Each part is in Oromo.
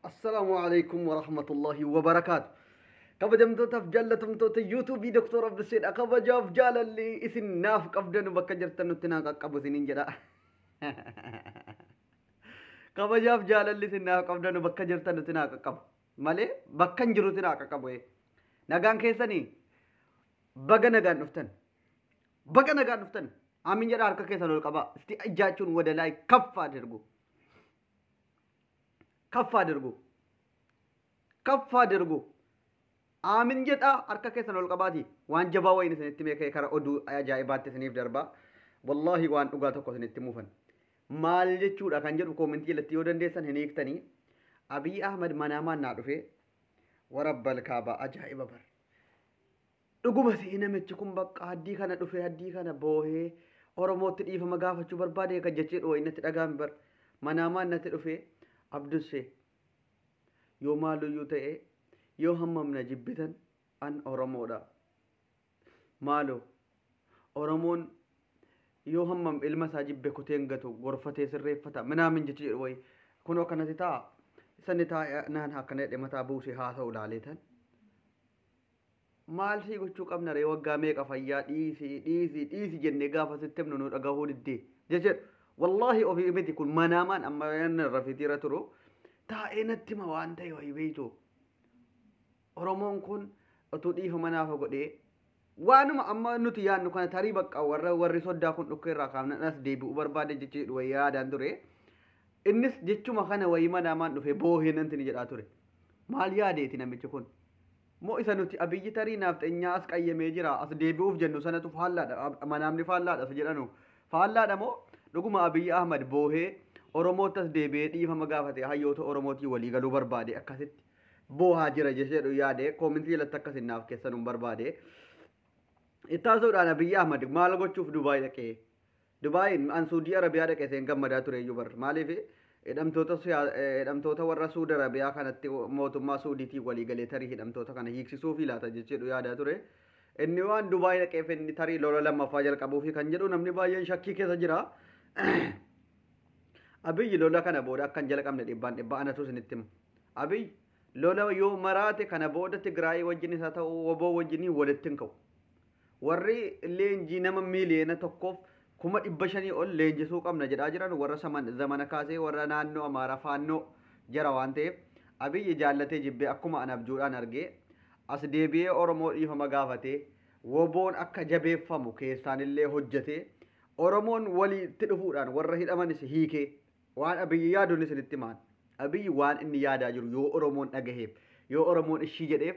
Assalaamu alaikum wa rahmatullahi wa barakaatu. Kabajamtootaaf jaallatamtoota yuutuubii Doktor Abduseedha. Kabajaaf jaalalli isin naaf qabdanu bakka jirtan nutti naa qaqqabu isiniin jedha. Kabajaaf jaalalli isin naaf qabdanu bakka jirtan nutti naa qaqqabu. Malee bakka hin jirutti naa qaqqabu. Nagaan keessanii baga nagaan dhuftan. Baga nagaan dhuftan. Amiin jedha harka keessan ol qabaa. Isti ijaachuun wadalaay kaffaa dirgu. Kaffaa dirgu. Kaffaa dirgu. Aamin jedhaa harka keessan ol qabaati. Waan jabaa wayiin isinitti meekee kara oduu ajaa'ibaatti isiniif darbaa. Wallaahi waan dhugaa tokko isinitti muufan. Maal jechuudha kan jedhu koomentii jalatti yoo dandeessan hin hiiktanii. Abiy Ahmad manaamaan naa dhufee warabbal kaabaa ajaa'iba bar. Dhuguma si'i namichi kun bakka haddii kana dhufee haddii kana boohee Oromootti dhiifama gaafachuu barbaade kan jechee dhoo'e natti dhagaame bar. Manaamaan natti dhufee Abdussee yoo maaluyyuu ta'e yoo hammam na jibbitan an Oromoodha. Maaloo Oromoon yoo hammam ilma isaa jibbe kuteen gatu gorfatee sirreeffata minaamin jechi jedhu wayi kunoo akkanatti ta'a sanni taa'e naan akkana jedhe mataa buusee haasa'u laaleetan. Maal sii gochuu qabna ree waggaa meeqa fayyaa dhiisi dhiisi dhiisi jennee gaafa sitti himnu nu dhagahuu diddee jechuudha. Wallaahi ofii miti kun manaamaan amma inni rafitiira turu taa'ee natti hima waan ta'e wayi beektu. Oromoon kun utuu dhiifama naafa godhee waanuma amma nuti yaadnu kana tarii bakka warra warri soddaa kun dhukkee irraa kaafnan as deebi'uu barbaade jechuudha wayii yaadaan ture. Innis jechuma kana wayii manaamaan dhufee boohee nanti ni jedhaa ture. Maal yaadeeti namichi kun? Moo isa nuti Abiyyi tarii naafxenyaa as qayyamee jira as deebi'uuf jennu sanatu faallaadha manaamni faallaadha isa jedhanu faallaadha moo dhuguma Abiyyi Ahmad boohee Oromootti as deebi'ee dhiifama gaafate hayyoota Oromootii walii galuu barbaade akkasitti boohaa jira jedhu yaade koomentii jalatti akkasin naaf keessanuu barbaade. Ittaasuudhaan Abiyyi Ahmad maal gochuuf Dubaay dhaqee? Dubaayin an Suudii Arabiyaa dhaqe seen gammadaa ture iyyuu bar. Maaliif hidhamtoota warra Suudi Arabiyaa kanatti mootummaa Suudiitiin walii galee tarii hidhamtoota kana hiiksisuufi laata jechuudha yaadaa ture. Inni waan Dubaay dhaqeef inni tarii lola lammaffaa jalqabuufi kan jedhu namni baay'een shakkii keessa jira. Abiyyi lola kana booda akka hin jalqabne dhibbaan dhibba anatu isinitti hima. Abiyyi lola yoo maraate kana booda Tigraay wajjin isa ta'u woboo wajjin walitti hin ka'u. Warri leenjii nama 1,500,000 ol leenjisuu qabna jedhaa jiran warra zamana kaasee warra naannoo Amaaraa faannoo jara waan ta'eef Abiyyi jaallatee jibbee akkuma an abjuudhaan argee as deebi'ee Oromoo dhiifama gaafatee woboon akka jabeeffamu keessaan illee hojjetee Oromoon walitti dhufuudhaan warra hidhamanis hiikee waan Abiyyi yaaduun isinitti himaan. Abiyyi waan inni yaadaa jiru yoo Oromoon dhagaheef yoo Oromoon ishii jedheef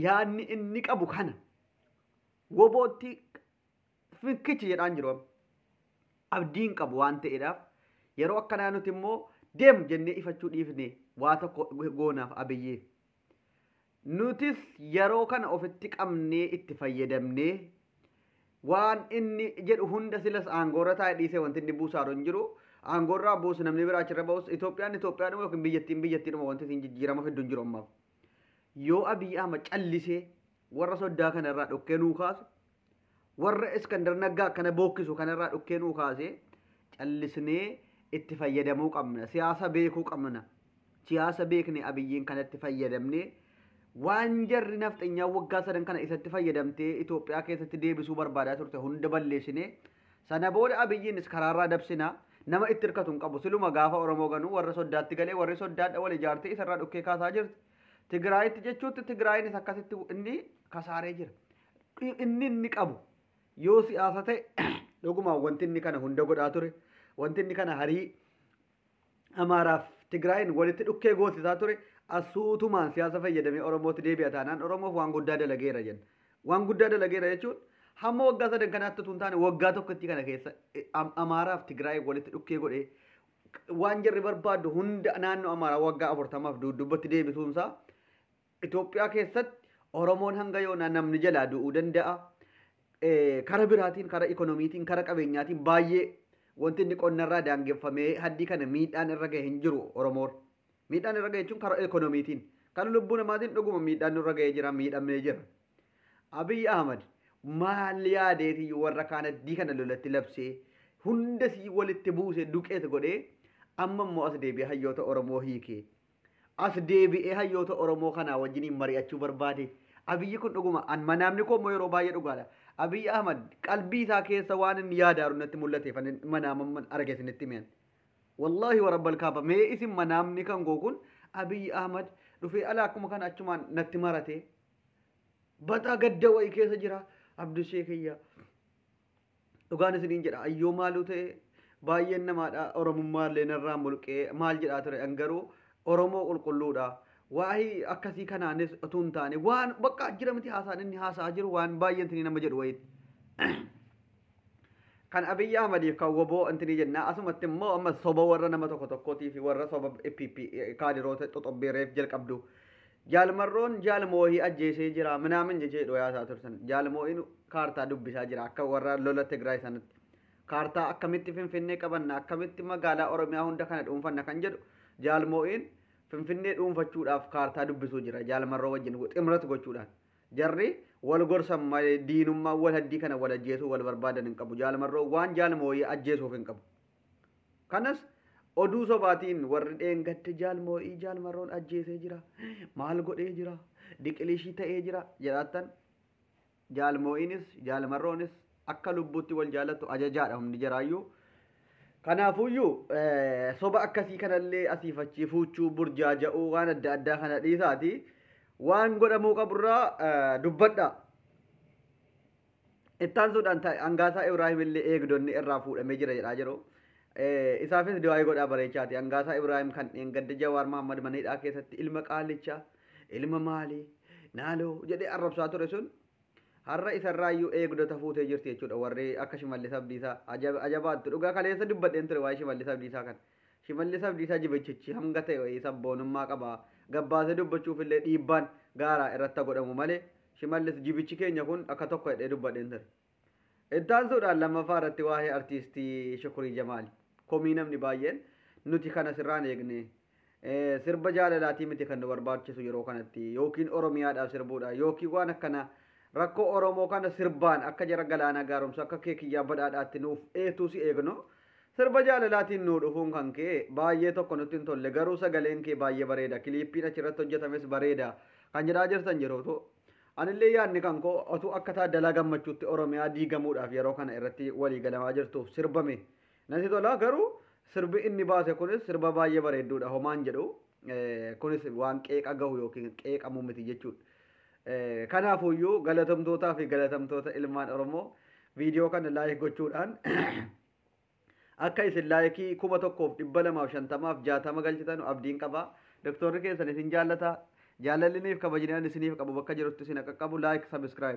yaadni inni qabu kana wobootti finkichi jedhaan jiru. Abdiin qabu waan ta'eedhaaf yeroo akkanaa nuti immoo deem jennee ifachuu dhiifne waa tokko goonaaf Abiyyiif. Nutis yeroo kana ofitti qabnee itti fayyadamnee waan inni jedhu hunda silas aangoorra taa'ee dhiisee wanti inni buusaa hin jiru. Aangoorraa buusu namni biraa achirra ba'us Itoophiyaan Itoophiyaadhuma yookiin biyyattiin biyyattiidhuma wanti isin jijjiirama fiddu hin jiru ammaaf. Yoo Abiyyi Ahmad callisee warra soddaa kanarraa dhokkee nuu kaasu warra Iskandar Naggaa akkana bookkisu kanarraa dhukkee nuu kaasee callisnee itti fayyadamuu qabna. Siyaasa beekuu qabna. Siyaasa beekne Abiyyiin kanatti fayyadamnee waan jarri nafxenyaa waggaa sadan kana isatti fayyadamtee Itoophiyaa keessatti deebisuu barbaadaa turte hunda balleessinee sana booda Abiyyiinis karaarraa dabsinaa nama itti hirkatu hin qabu. Siluma gaafa Oromoo ganuu warra soddaatti galee warri soddaadha wal ijaartee isarraa dhukkee kaasaa jirti. Tigraayitti jechuutti Tigraayinis akkasitti inni kasaaree jira. Inni qabu yoo siyaasa ta'e dhugumaan wanti inni kana hunda godhaa ture wanti inni kana harii Amaaraaf Tigraayin walitti dhukkee goosisaa ture asuutumaan siyaasa fayyadamee Oromootti deebi'a taanaan Oromoof waan guddaa dalageera jenna. Waan guddaa dalageera jechuun hamma waggaa sadan kanaatti utuu hin taane waggaa tokkotti kana keessa Amaaraaf Tigraayin walitti dhukkee godhee waan jarri barbaaddu hunda naannoo Amaaraa waggaa 40 duddubbatti deebisuunsaa Itoophiyaa keessatti Oromoon hanga yoonaa namni jalaa du'uu danda'a. Kara biraatiin, kara ikonomiitiin, kara qabeenyaatiin baay'ee wanti inni qonnarraa daangeffamee haddii kana miidhaan irra gahe hin jiru Oromoon. Miidhaan irra gahe jechuun kara ikonomiitiin. Kan lubbuu namaatiin dhuguma miidhaan nurra gahee jira, miidhamnee jira. Abiyyi Ahmad maal yaadeetiyyuu warra kaan haddii kana lolatti labsee hunda sii walitti buuse duqeet godhee amma immoo as deebi'ee hayyoota Oromoo hiikee. As deebi'ee hayyoota Oromoo kanaa wajjiniin mari'achuu barbaade. Abiyyi kun dhuguma an manaamni koo immoo yeroo baay'ee dhugaadha. Abiyyi Ahmad qalbii isaa keessa waan inni yaadaaru natti mul'ateef ani manaama arge isinitti himean. Wallaahi wa rabbal kaaba mee isin manaamni kan koo kun Abiyyi Ahmad dhufee ala akkuma kana achumaan natti maratee baxaa gadda wayii keessa jira Abdushee kiyya. Dhugaan isiniin jedha ayyoo maaluu ta'e baay'een namaadha Oromummaa illee narraa mulqee maal jedhaa ture an garuu Oromoo qulqulluudha. Waa'ee akkasii kanaanis utuu hin taane waan bakka jira miti haasaan inni haasa'aa jiru waan baay'een isinii nama jedhu wayiiti. Kan Abiyyi Ahmadiif kan woboo intinii jennaa asumatti immoo amma soba warra nama tokko tokkootii fi warra soba PP kaadiroota xoxobbee reef jalqabdu. Jaalmarroon jaalmoohii ajjeesee jira minaamin jechee dhoyaasaa tursan. Jaalmoohiin kaartaa dubbisaa jira akka warra lola Tigraay sanatti. Kaartaa akkamitti Finfinnee qabanna akkamitti magaalaa Oromiyaa hunda kana dhuunfanna kan jedhu jaalmoohiin Finfinnee dhuunfachuudhaaf kaartaa dubbisuu jira jaalmarroo wajjin ximrat gochuudhaan. Jarri wal gorsan malee diinummaa wal haddii kana wal ajjeesuu wal barbaadan hin qabu. Jaalmarroo waan jaalmoohii ajjeesuuf hin qabu. Kanas oduu sobaatiin warri dheengadde jaalmoo'ii jaalmarroon ajjeesee jira maal godhee jira diqilishii ta'ee jira jedhaattan jaalmoo'iinis jaalmarroonis akka lubbuutti wal jaallattu ajajaadha humni jaraayyuu. Kanaafuyyuu soba akkasii kanallee asiif achii fuuchuu burjaaja'uu waan adda addaa kana dhiisaati waan godhamuu qaburraa dubbadha. Ittaansuudhaan Hangaasaa Ibraahim illee eegdonni irraa fuudhamee jira jedhaa jiru. Isaafis du'aayii godhaa bareechaati. Hangaasaa Ibraahim kan dheengadde Jawaar Mahammad mana hidhaa keessatti ilma qaalichaa, ilma maalii, naaloo jedhee arrabsaa ture sun har'a isarraayyuu eegdota fuutee jirti jechuudha. Warri akka Shimallis Abdiisaa ajabaattu dhugaa kaleessa dubbadheen ture waa'ee Shimallis Abdiisaa kan. Shimallis Abdiisaa jibichichi hanga ta'e wayii sabboonummaa qaba. Gabbaasee dubbachuuf illee dhiibbaan gaaraa irratti godhamu malee Shimallis jibichi keenya kun akka tokko jedhee dubbadheen ture. Ittaansuudhaan lammaffaa irratti waa'ee artiistii Shukurii Jamaali. Komii namni baay'een nuti kana sirraan eegne sirba jaalalaatii miti kan nu barbaachisu yeroo kanatti yookiin Oromiyaadhaaf sirbuudha yookiin waan akkana rakkoo Oromoo kana sirbaan akka jara galaanaa gaaromsa akka keekiyyaa badhaadhaatti nuuf eetuu si eegnu sirba jaalalaatiin nuu dhufuun kan kee baay'ee tokko nutti hin tolle garuu sagaleen kee baay'ee bareeda kiliippiin achirratti hojjetames bareeda kan jedhaa jirtan jiruutu anillee yaadni kan koo otuu akka Taaddalaa Gammachuutti Oromiyaa diigamuudhaaf yeroo kana irratti walii galamaa jirtuuf sirbame natti tola garuu sirbi inni baase kunis sirba baay'ee bareedduudha homaan jedhu kunis waan qeeqa gahu yookiin qeeqamuu miti jechuudha. Kanaafuyyuu galatamtootaa fi galatamtoota ilmaan Oromoo viidiyoo kana laayik gochuudhaan akka isin laayikii 1250 60 galchitan abdiin qaba. Doktorri keessan isin jaallata. Jaalalli kabajni isiniif qabu bakka jirutti isin akka qabu laayik sabiskiraayib.